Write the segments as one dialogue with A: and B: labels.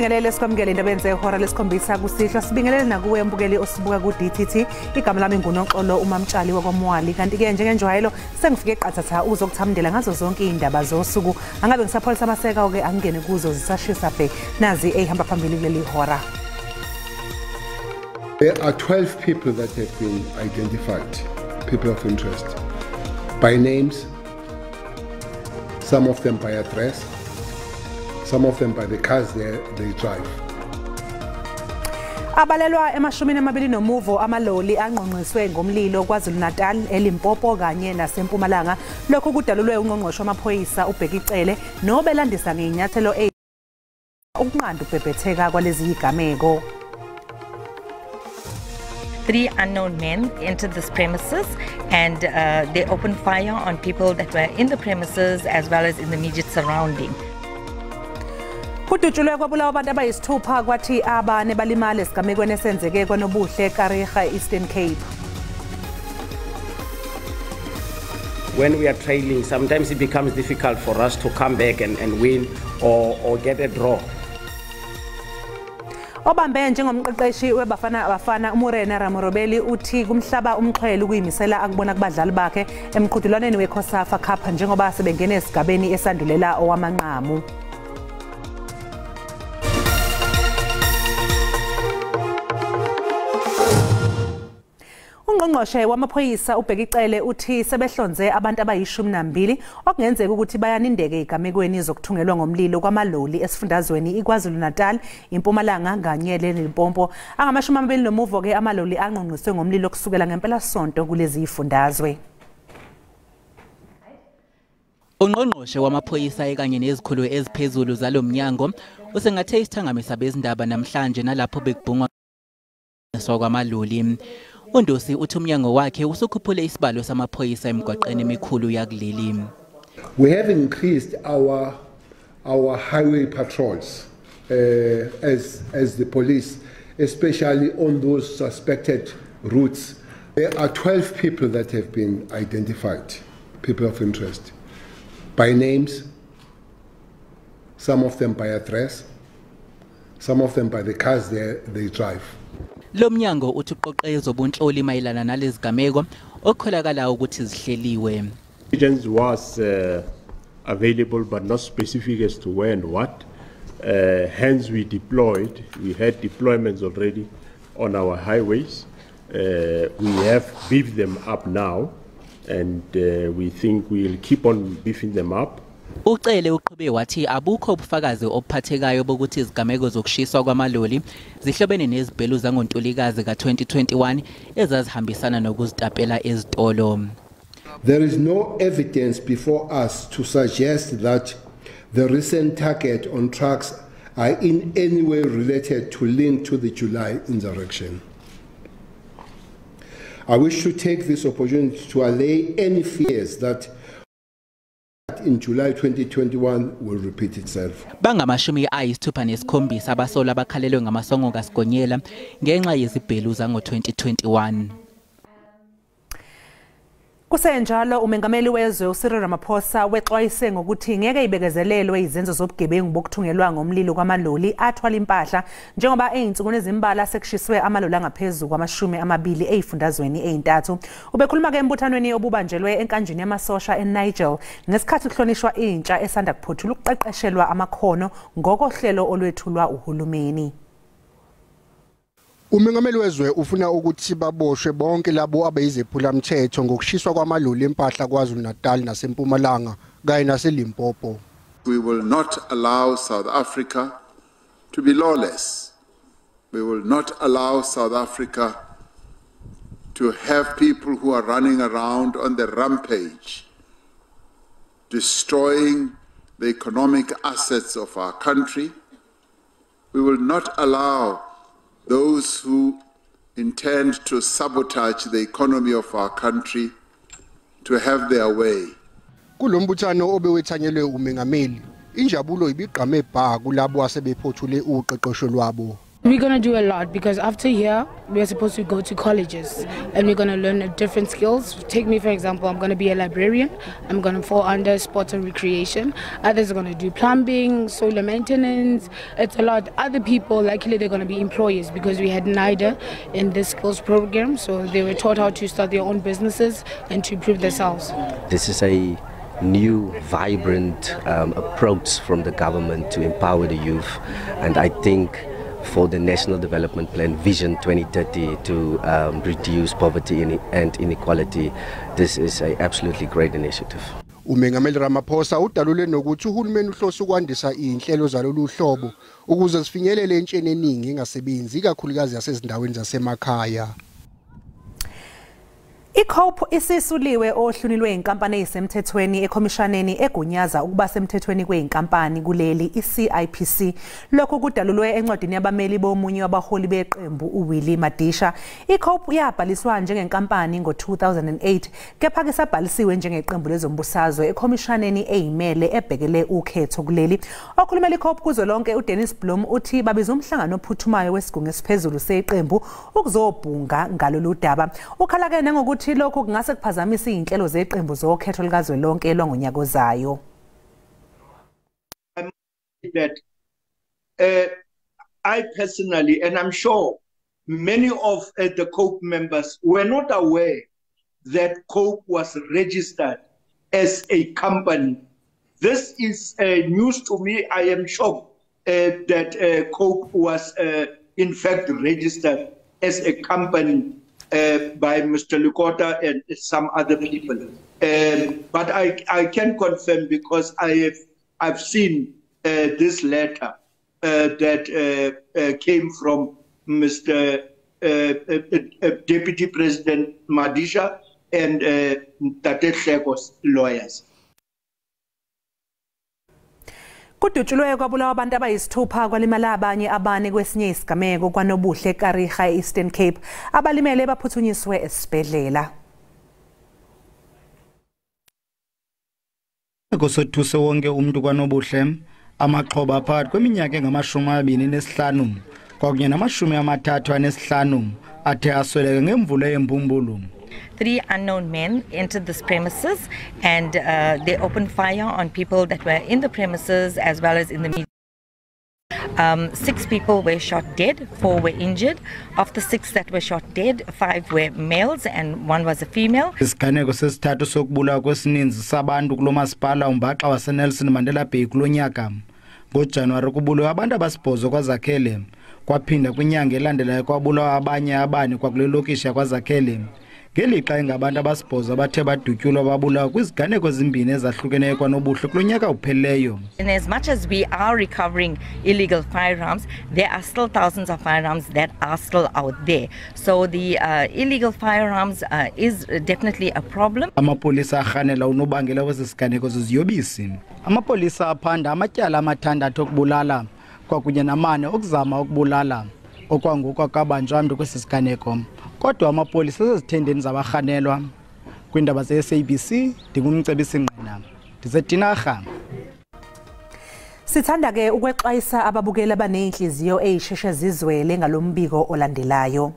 A: Sikubingelele sikwamukele indaba zehora lesikhombisa kusihlwa, sibingelele nakuwe mbukeli osibuka ku DTT. Igama lami nguNoxolo uMamtshali wakwaMwali, kanti ke njengenjwayelo sengifike qathatha uzokuthamndela ngazo zonke indaba zosuku. Angabe ngisapholisa amaseka ke angene kuzo zisashisa bhe, nazi ehamba phambili kuleli hora.
B: There are 12 people that have been identified, people of interest, by names, some of them by address, some of them by the cars they drive.
A: Abalelwa emashumini amabili nomuvo amaloli angqongqiswe ngomlilo KwaZulu-Natal, eLimpopo kanye naseMpumalanga. Lokhu kudalulwe ungqongqoshe wamaphoyisa uBheki Cele nobelandisa ngeinyathelo ukunqanda ukubhebhetheka kwalezi zigameko.
C: 3 unknown men entered this premises and they opened fire on people that were in the premises as well as in the immediate surrounding.
A: Kudutshulwe kwabulawa abantu abayisithupha kwathi abane balimale esigamekweni esenzeke kwaNobuhle Kariga, Eastern Cape.
D: When we are trailing, sometimes it becomes difficult for us to come back and win or get a draw.
A: Obambe njengomqeqeshi weBafana Bafana uMorena Ramorobeli uthi kumhlaba umxhwele ukuyimisela akubona kubadlali bakhe emqhudelwaneni weCOSAFA Cup njengoba sebengene esigabeni esandulela owamanqamu. Ungqongqoshe wamaphoyisa uBheki Cele uthi sebehlonze abantu abayi-12 okungenzeka ukuthi bayanindeke egamekweni zokuthungelwa ngomlilo kwamaloli esifundazweni iKwaZulu-Natal, iMpumalanga kanye neLimpopo. Angama-20 nomuvo ke amaloli angqongqiswe ngomlilo kusukela ngempelasonto kulezi zifundazwe.
E: Ungqongqoshe wamaphoyisa ekanye nezikhulu eziphezulu zalomnyango usengathe isithangami sabezindaba namhlanje nalapho bekubhungwa kwamaloli. Undosi uthi umnyango wakhe usukhuphule isibalo samaphoyisa emigwaqeni emikhulu yakuleli.
B: We have increased our highway patrols as the police, especially on those suspected routes. There are 12 people that have been identified, people of interest, by names, some of them by address, some of them by the cars they drive.
E: Lo mnyango uthi uqoqe ezobunhloli mayelana nalezi gameko okukholakala ukuthi zihleliwe.
F: Intelligence was available but not specific as to where and what. Hence we deployed, we had deployments already on our highways. We have beefed them up now and we think we'll keep on beefing them up.
E: Ucele uqhube wathi abukho ubufakazi obuphathekayo bokuthi izigameko zokushiswa kwamaloli zihlobene nezibhelu zangoNtulikazi ka-2021 ezazihambisana nokuzitapela ezitolo.
B: There is no evidence before us to suggest that the recent target on trucks are in any way related to link to the July insurrection. I wish to take this opportunity to allay any fears that in July 2021 will repeat itself.
E: Bangama-67 abasolwa abakhalelwe ngamasongo kaSigonyela ngenxa yezibhelu zango-2021.
A: Kusenjalo umengameli wezwe uCyril Ramaphosa wexwayise ngokuthi ngeke ibekezelelwe izenzo zobugebengu bokuthungelwa ngomlilo kwamaloli athwala impahla njengoba ezinsukwini ezimbala sekushiswe amaloli angaphezulu kwama-20 ezifundazweni ezintathu. Ubekhuluma ke embuthanweni obubanjelwe enkanjini yamasosha eNigel ngesikhathi kuhlonishwa intsha esanda kuphothula ukuqeqeshelwa amakhono ngokohlelo olwethulwa uhulumeni.
G: Umengameli wezwe ufuna ukuthi baboshwe bonke labo abeyizephula mthetho ngokushiswa kwamaloli empahla KwaZulu-Natal naseMpumalanga kanye naseLimpopo.
H: We will not allow South Africa to be lawless. We will not allow South Africa to have people who are running around on the rampage, destroying the economic assets of our country. We will not allow those who intend to sabotage the economy of our country to have their way.
G: Kulombuthano obewethanyelwe umengameli, injabulo ibigqame bha kulabo asebephothule uqeqesho lwabo.
I: We're going to do a lot because after here, we're supposed to go to colleges and we're going to learn different skills. Take me, for example, I'm going to be a librarian. I'm going to fall under sports and recreation. Others are going to do plumbing, solar maintenance. It's a lot. Other people, luckily, they're going to be employees because we had NIDA in this skills program. So they were taught how to start their own businesses and to improve themselves.
J: This is a new, vibrant approach from the government to empower the youth. And I think for the National Development Plan Vision 2030 to reduce poverty and inequality, this is an absolutely great initiative.
G: Umengameli Ramaphosa udalule nokuthi uhulumeni uhlose ukwandisa inhlelo zalolu hlobo ukuze sifinyelele entsheni eningi engasebenzi ikakhulukazi yasezindaweni zasemakhaya.
A: I-COPE isisuliwe ohlwini lwey'nkampani ezisemthethweni ekhomishaneni egunyaza ukuba semthethweni kwey'nkampani kuleli i-CIPC. Lokhu kudalulwe encwadini yabameli bomunye wabaholi beqembu uWillie Madisha. I-COPE yabhaliswa njengenkampani ngo-2008 kepha ke sabhalisiwe njengeqembu lezombusazwe ekhomishaneni eyimele ebhekele ukhetho kuleli. Okhulumela i-COPE kuzwelonke uDennis Bloem uthi babiza umhlangano ophuthumayo wesigungu esiphezulu seqembu ukuzobhunga ngalolu daba. Ukhala-ke nangokuthi lokhu kungase kuphazamisa izinhlelo zeqembu zokhetho likazwelonke lwangonyaka ozayo.
K: That I personally, and I'm sure many of the COPE members were not aware that COPE was registered as a company. This is news to me. I am shocked that COPE was in fact registered as a company by Mr. Lekota and some other people. But I can confirm because I've seen this letter that came from Mr. Deputy President Madisha and Tate Hleko's lawyers.
A: Kudutshulwe kwabulawa abantu abayisithupha kwalimala abanye abane kwesinye isigameko kwaNobuhle eKariga e-Eastern Cape. Abalimele baphuthunyiswe esibhedlela.
L: Kusothuse wonke umuntu kwaNobuhle amaxhoba phakathi kweminyaka engama-25 kwakunye nama-35 athe asweleke ngemvula yembumbulu.
C: 3 unknown men entered this premises and they opened fire on people that were in the premises as well as in the media. 6 people were shot dead, 4 were injured. Of the 6 that were shot dead, 5 were males and 1 was a female.
L: Isiganeko sesithathu sokubulawa kwesininzi sabantu kulo masipala umbaxa waseNelson Mandela Bay kulo nyaka. NgoJanuwari kubulewe abantu abasibhozo kwaZakhele, kwaphinda kwinyanga elandelayo kwabulawa abanye abane kwakule lokishi yakwaZakhele. Ngelixa ingabantu abasibhozo abathe badutyulwa babulawa kwiziganeko ezimbini ezahlukeneyo kwaNobuhle kulo nyaka uphelileyo.
C: And as much as we are recovering illegal firearms, there are still thousands of firearms that are still out there. So the illegal firearms is definitely a problem.
L: Amapolisa arhanela unobangela wezi ziganeko zeziyobisi. Amapolisa aphanda amatyala amathandathu okubulala kwakunye namane okuzama ukubulala. Okwangoku akabanjwa mntu kwesi siganeko, kodwa amapolisa asezithendeni zabarhanelwa. Kwiindaba ze-SABC ndinguMcebisi Ngqina, ndiseTinarha.
A: Sithanda ke ukwexwayisa ababukeli abaney'nhliziyo ey'sheshe zizwele ngalombiko olandelayo.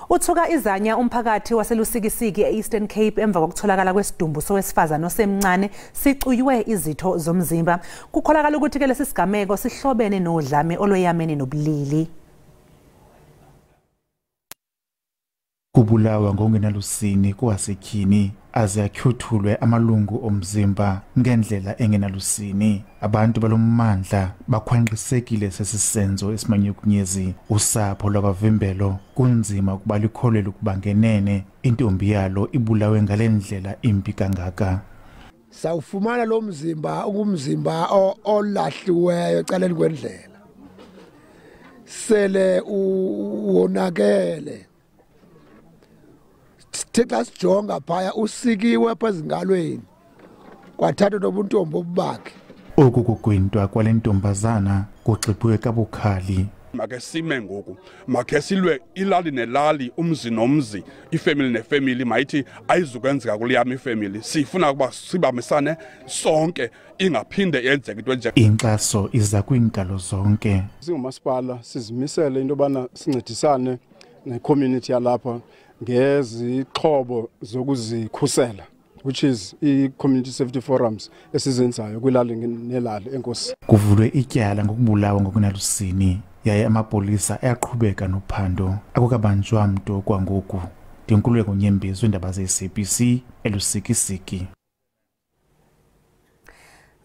A: Uthuka izanya umphakathi waseLusikisiki e-Eastern Cape emva kokutholakala kwesidumbu sowesifazane osemncane sicuywe izitho zomzimba. Kukholakala ukuthi ke lesi sigameko sihlobene nodlame olweyamene nobulili.
M: Kubulawa ngokungenalusini kwasetyhini aze atyhuthulwe amalungu omzimba ngendlela engenalusini. Abantu balommandla bakhwanqisekile sesisenzo esimanyukunyezi. Usapho lwakwaVimbelo kunzima ukuba likholelwe ukuba ngenene intombi yalo ibulawe ngale ndlela imbi kangaka.
N: Sawufumana lo mzimba ungumzimba olahliweyo ecaleni kwendlela, sele uwonakele. Sithe xa sijonga phaya usikiwe apha ezingalweni kwathathwa nobuntombi obubakhe.
M: Oku kugwintwa kwale ntombazana kuxiphiwe kabukhali
O: Make sime ngoku, make silwe ilali nelali, umzi nomzi, ifamily nefamily, mayithi ayizukwenzeka kuleyam ifamily. Sifuna ukuba sibambisane sonke, ingaphinde yenzeke into enje.
M: Inkxaso iza kwiinkalo zonke.
P: Singumasipala sizimisele into yobana sincedisane necommunity yalapha ngezixhobo zokuzikhusela, which is i-community safety forums esizenzayo kwilali nelali. Enkosi.
M: Kuvulwe ityala ngokubulawa ngokunalusini yaye amapolisa ayaqhubeka nophando. Akukabanjwa mntu kwangoku. Ndinkululeko Nyembezi, iindaba ze-SABC eLusikisiki.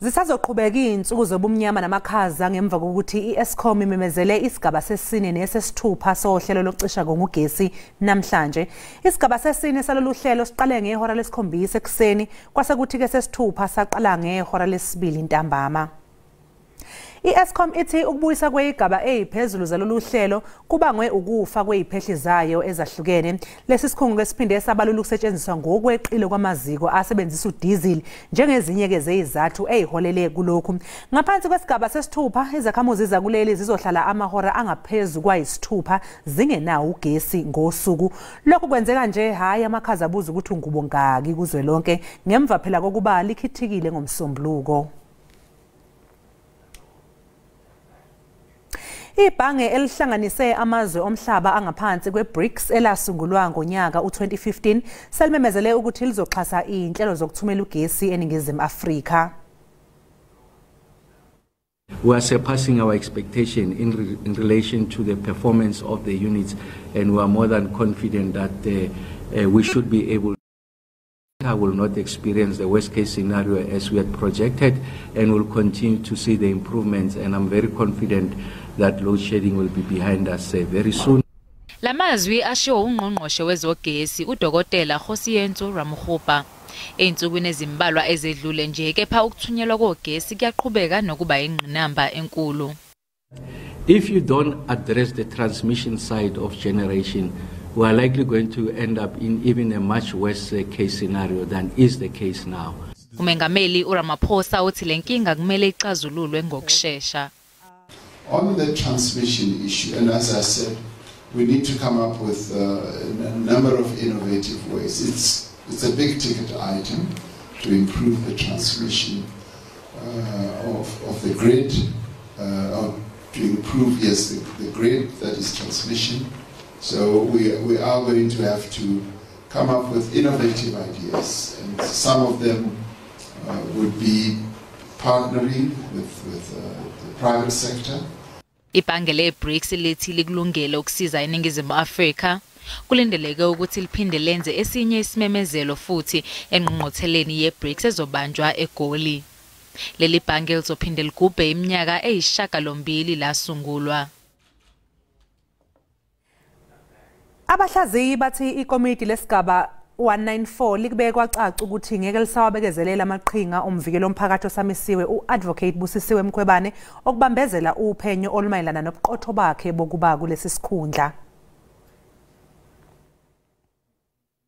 A: Zisazoqhubeka izinsuku zobumnyama namakhaza ngemva kokuthi i-Eskom imemezele isigaba sesine nesesithupha sohlelo lokucisha ngogesi namhlanje. Isigaba sesine salolu hlelo siqale ngehora lesikhombisa ekuseni, kwase kuthi-ke sesithupha saqala ngehora lesibili ntambama. I-Eskom ithi ukubuyisa kweyigaba eziphezulu zalolu hlelo kubangwe ukufa kweziphehli zayo ezahlukene. Lesi sikhungo esiphinde sabalula ukusetshenziswa ngokweqile kwamaziko asebenzisa udizili njengezinye-ke zezizathu eziholele kulokhu. Ngaphansi kwesigaba sesithupha, izakhamuzi zakuleli zizohlala amahora angaphezu kwayisithupha zingenawo ugesi ngosuku. Lokhu kwenzeka nje hhayi amakhaza abuza ukuthi ungubo ngaki kuzwelonke ngemva phela kokuba likhithikile ngoMsombuluko. Ibhange elihlanganise amazwe omhlaba angaphansi kwe-BRICS elasungulwa ngonyaka u-2015 selimemezele ukuthi lizoxhasa iy'nhlelo zokuthumela ugesi eNingizimu Afrika.
Q: We are surpassing our expectation in relation to the performance of the units, and we are more than confident that we should be able will not experience the worst case scenario as we had projected, and will continue to see the improvements, and I'm very confident that load shedding will be behind us very soon.
R: Lamazwi ashiwo ungqongqoshe wezogesi uDokotela Kgosientsho Ramokgopa. Ey'nsukwini ezimbalwa ezedlule nje, kepha ukuthunyelwa kogesi kuyaqhubeka nokuba ingqinamba enkulu.
Q: If you don't address the transmission side of generation, we are likely going to end up in even a much worse case scenario than is the case now.
R: Umengameli uRamaphosa uthi le nkinga kumele ixazululwe ngokushesha.
H: On the transmission issue, and as I said, we need to come up with a number of innovative ways. It's a big ticket item to improve the transmission of the grid, or to improve, yes, the grid, that is transmission. So we are going to have to come up with innovative ideas, and some of them would be partnering with the private sector.
R: Ibhange le-BRICS lithi likulungele ukusiza iNingizimu Afrika. Kulindeleke ukuthi liphinde lenze esinye isimemezelo futhi engqungqutheleni ye-BRICS ezobanjwa eGoli. Leli bhange lizophinde ligubhe iminyaka eyisishiyagalombili lasungulwa.
A: Abahlaziyi bathi ikomiti lesigaba 194 likubeke kwacaca ukuthi ngeke lisawabekezelela amaqhinga omvikelo omphakathi osamisiwe u-Advocate Busisiwe Mkhwebane okubambezela uphenyo olumayelana nobuqotho bakhe bokuba kulesi sikhundla.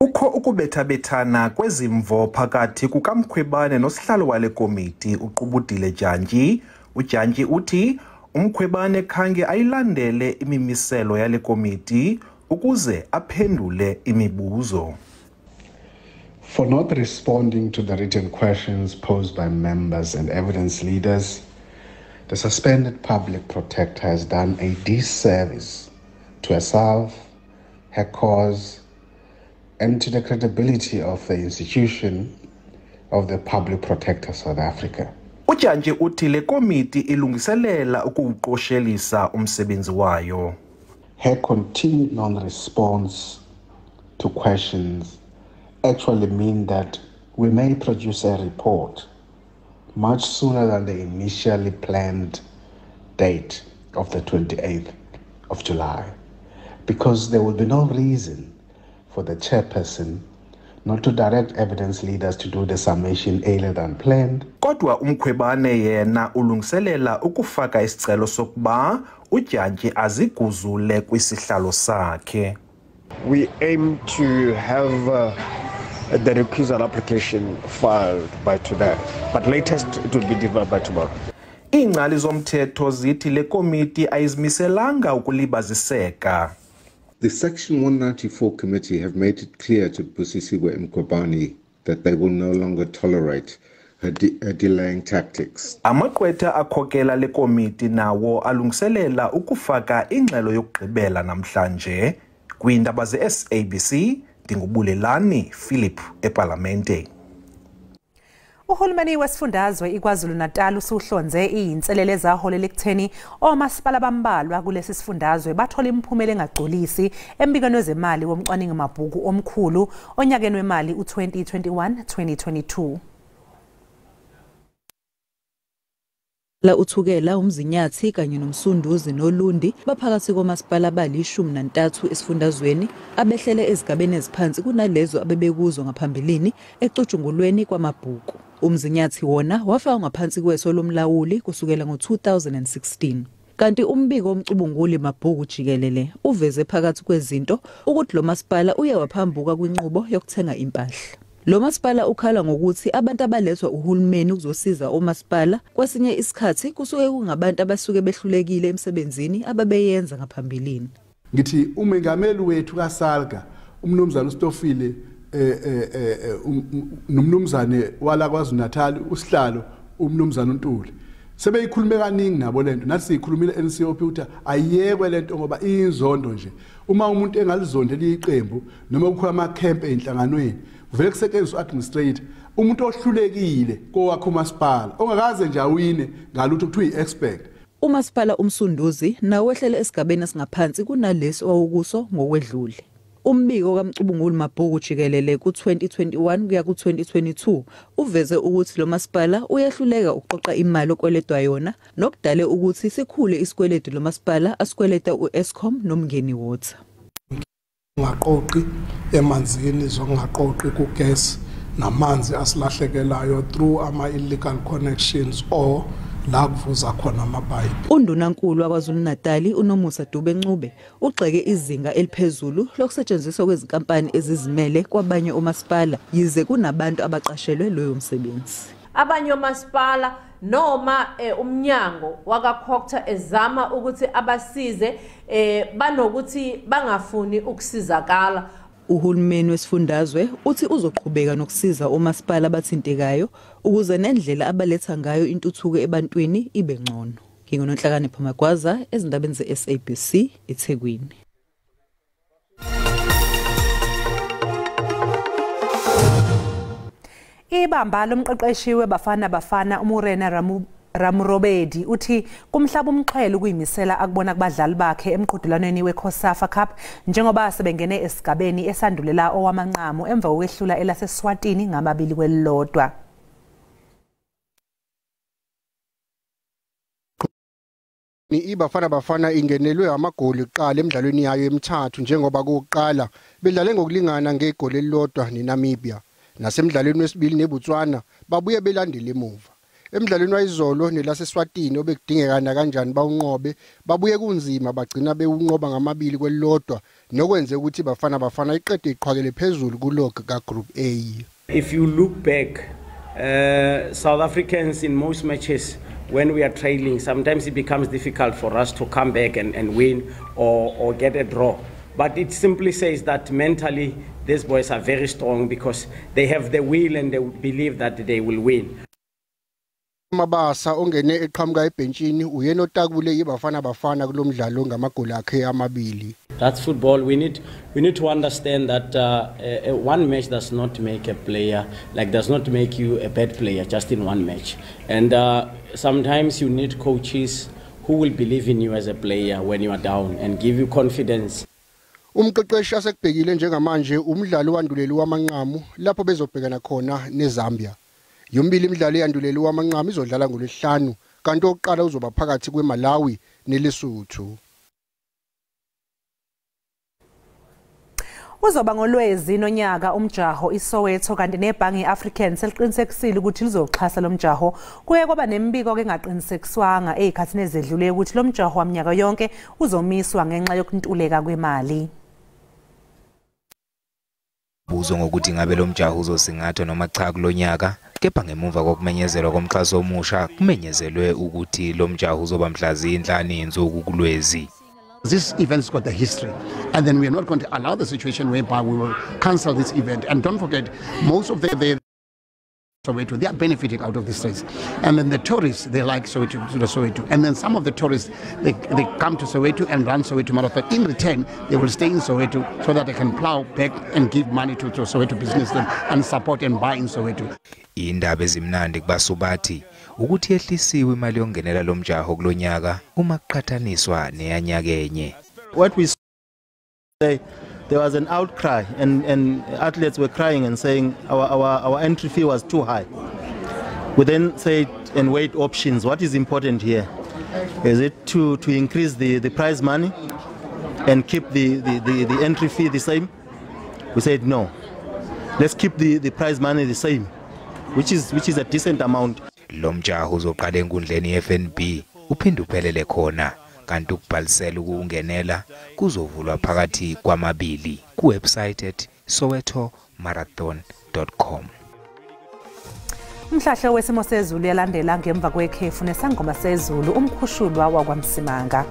S: Kukho ukubethabethana kwezimvo phakathi kukaMkhwebane nosihlalo wale komiti uQubudile Dyantyi. UDyantyi uthi uMkhwebane khange ayilandele imimiselo yale komiti ukuze aphendule imibuzo.
T: For not responding to the written questions posed by members and evidence leaders, the suspended public protector has done a disservice to herself, her cause, and to the credibility of the institution of the Public Protector South Africa.
S: UDyantyi uthi le komiti ilungiselela ukuwuqoshelisa umsebenzi wayo.
T: Her continued non-response to questions actually mean that we may produce a report much sooner than the initially planned date of the 28th of July, because there will be no reason for the chairperson not to direct evidence leaders to do the summation earlier than planned.
S: Kodwa uMkhwebane yena ulungiselela ukufaka isicelo sokuba uDyantyi aziguzule kwisihlalo sakhe.
U: We aim to have the recusal application filed by today, but latest it will be delivered by tomorrow.
S: Iingcali zomthetho zithi le komiti ayizimiselanga ukulibaziseka.
H: The Section 194 committee have made it clear to Busisiwe Mkhwebane that they will no longer tolerate her delaying tactics.
S: Amagqwetha akhokela le komiti nawo alungiselela ukufaka ingxelo yokugqibela namhlanje. Kwiindaba ze-SABC, ndinguBulelani Philip ePalamente.
A: Uhulumeni wesifundazwe iKwaZulu-Natal usuhlonze izinselele ezaholela ekutheni omasipala bambalwa kulesi sifundazwe bathola imiphumela engagculisi embikweni wezemali womcwaningi mabhuku omkhulu onyakeni wemali u-2021-2022.
D: La uThukela, uMzinyathi kanye noMsunduzi noLundi baphakathi komasipala abali-13 esifundazweni abehlele ezigabeni eziphansi kunalezo abebekuzo ngaphambilini ekucutshungulweni kwamabhuku. UMzinyathi wona wafakwa ngaphansi kweso lomlawuli kusukela ngo-2016. Kanti umbiko womcubunguli mabhuku jikelele uveze phakathi kwezinto ukuthi lo masipala uye waphambuka kwinqubo yokuthenga impahla. Lo masipala ukhala ngokuthi abantu abalethwa uhulumeni ukuzosiza omasipala kwesinye isikhathi kusuke kungabantu abasuke behlulekile emsebenzini ababeyenza ngaphambilini.
V: Ngithi umengameli wethu kaSalga umnumzane uStofile nomnumzane wala KwaZulu-Natal usihlalo umnumzane uNtuli sebeyikhulume kaningi nabo lento, nathi siyikhulumile NCOP ukuthi ayiyekwe lento ngoba iyinzondo nje. Uma umuntu engalizondeli iqembu noma kukho ama-camp ey'nhlanganweni vele kusetshenziswa administrator, umuntu ohlulekile kowakho umasipala ongakaze nje awine ngalutho kuthiwa i-expert.
D: Umasipala uMsunduzi nawo wehlele esigabeni esingaphansi kunalesi owawukuso ngokwedlule. Umbiko kaMcubunguli Mabhuku jikelele ku-2021 kuya ku-2022 uveze ukuthi lo masipala uyehluleka ukuqoqa imali okweletwa yona nokudale ukuthi sikhule isikweletu lo masipala asikweleta u-Eskom noMngeni Water.
W: Ungaqoqi emanzini, zokungaqoqi kugesi namanzi asilahlekelayo through ama-illegal connections or la kuvuza khona amapayipi.
D: Undunankulu waKwaZulu-Natal uNomusa Dube Ncube ugxeke izinga eliphezulu lokusetshenziswa kwezinkampani ezizimele kwabanye omasipala yize kunabantu abaqashelwe loyo msebenzi.
X: Abanye omasipala noma umnyango wakaCogta ezama ukuthi abasize banokuthi bangafuni ukusizakala.
D: Uhulumeni wesifundazwe uthi uzoqhubeka nokusiza omasipala abathintekayo ukuze nendlela abaletha ngayo intuthuko ebantwini ibe ngcono. NginguNonhlakanipho Magwaza ezindabeni ze-SABC eThekwini.
A: Ibamba lomqeqeshi weBafana Bafana uMorena Ramurobedi uthi kumhlaba umxhwele ukuyimisela akubona kubadlali bakhe emqhudelwaneni weCOSAFA Cup njengoba sebengene esigabeni esandulela owamanqamu emva kokwehlula elaseSwatini 2-1.
G: IBafana Bafana ingenelwe amagoli kuqala emidlalweni yayo emithathu njengoba kokuqala bedlale ngokulingana ngegoli elilodwa neNamibia. Nasemidlalweni wesibili neBotswana babuye belandele emuva. Emidlalweni wayizolo nelaseSwatini obekudingeka kanjani bawunqobe babuye kunzima bagcina bewunqoba 2-1 nokwenze ukuthi Bafana Bafana iqede iqhwakele phezulu kulog kaGroup A.
Y: If you look back, South Africans in most matches when we are trailing, sometimes it becomes difficult for us to come back and win or get a draw. But it simply says that mentally these boys are very strong because they have the will and they believe that they will win.
G: Mabasa ongene eqhamuka ebhentshini uyena otakule iBafana Bafana kulomdlalo ngamagoli akhe amabili.
Y: That's football. We need to understand that one match does not make a player, like does not make you a bad player just in one match. And sometimes you need coaches who will believe in you as a player when you are down and give you confidence.
G: Umqeqeshi asekubhekile njengamanje umdlalo wanduleli wamanqamu lapho bezobhekana khona neZambia. Yombili imidlalo eyanduleli wamanqamu izodlala ngoLwesihlanu kanti oqala uzoba phakathi kweMalawi neLesotho.
A: Uzoba ngolwezi nonyaka umjaho iSoweto kanti nebhange iAfrican seliqinisekisile ukuthi lizoxhasa lo mjaho. Kuye kwaba nemibiko ke engaqinisekiswanga ezikhathini ezedlule ukuthi lo mjaho waminyaka yonke uzomiswa ngenxa yokuntuleka kwemali.
Z: Buzo ngokuthi ngabe lo mjaho uzosingathwa noma cha kulonyaka,
B: Kepha ngemuva kokumenyezelwa komxhaso omusha kumenyezelwe ukuthi lo mjaho uzoba mhla zinhlanu izinsuku kuLwezi.
E: This event's got a history, and then we are not going to allow the situation whereby we will cancel this event. And don't forget, most of the Soweto, they are benefiting out of this race. And then the tourists, they like Soweto, to the Soweto. And then some of the tourists, they come to Soweto and run Soweto Marathon. In return, they will stay in Soweto so that they can plow back and give money to Soweto businessmen and support and buy in Soweto.
B: Indaba ezimnandi kubasubathi ukuthi yehlisiwe imali yongenela lo mjaho kulonyaka uma kuqhathaniswa neyanyakenye.
F: What we say, there was an outcry and athletes were crying and saying our entry fee was too high. We then said and weighed options. What is important here? Is it to increase the prize money and keep the entry fee the same? We said no. Let's keep the prize money the same, which is a decent amount.
B: Lo mjaho uzoqala enkundleni ye-FNB uphinde uphelele khona, kanti ukubhalisela ukungenela kuzovulwa phakathi kwamabili ku-website at sowetomarathon.com.
A: Umhlahlo wesimo sezulu yalandela ngemva kwekhefu nesangoma sezulu umkhushulwa wakwaMsimanga.